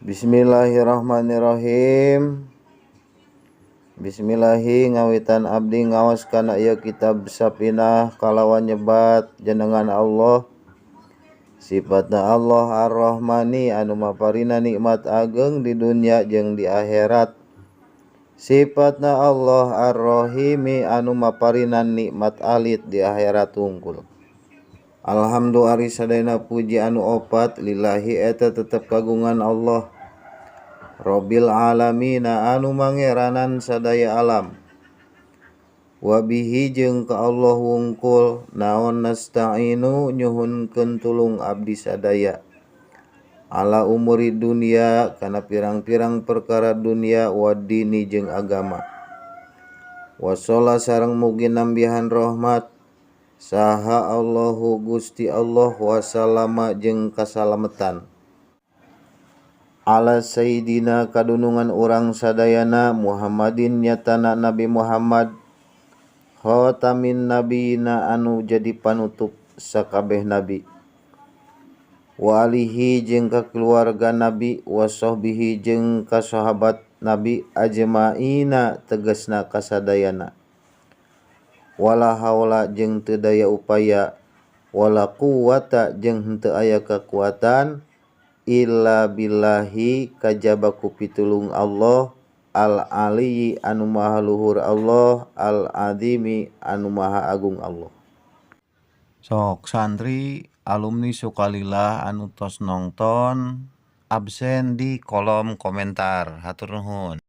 Bismillahirrahmanirrahim. Bismillahi ngawitan abdi ngaos kana ieu kitab Safinah kalawan nyebat jenengan Allah. Sifatna Allah Ar-Rahmani anu maparina nikmat ageng di dunya jeung di akhirat. Sifatna Allah Ar-Rahimi anu maparina nikmat alit di akhirat wungkul. Alhamdu ari sadayana puji anu opat lillahi eta tetep kagungan Allah. Robbil alamina anu mangeranan sadaya alam. Wabihi jeung ka Allah wungkul naon nasta'inu nyuhunkeun tulung abdi sadaya. Ala umuri dunya kana pirang-pirang perkara dunya wadini jeung agama. Washolla sareng mugi nambihan rahmat saha Allahu Gusti Allah wasallama jeung kasalametan. Ala sayyidina kadunungan urang sadayana Muhammadin nyatana Nabi Muhammad khatamin nabiyina anu jadi panutup sakabeh nabi. Wa alihi jeung ka keluarga nabi wa sahbihi jeung ka sahabat nabi ajmaina tegasna kasadayana. Wala haula jeung teu daya upaya wala quwata jeung henteu aya kakuatan illa billahi kajaba ku pitulung Allah al-aliyyi anu maha luhur Allah al-azimi anu maha agung Allah. Sok santri alumni Sukalila anu tos nongton absen di kolom komentar. Hatur nuhun.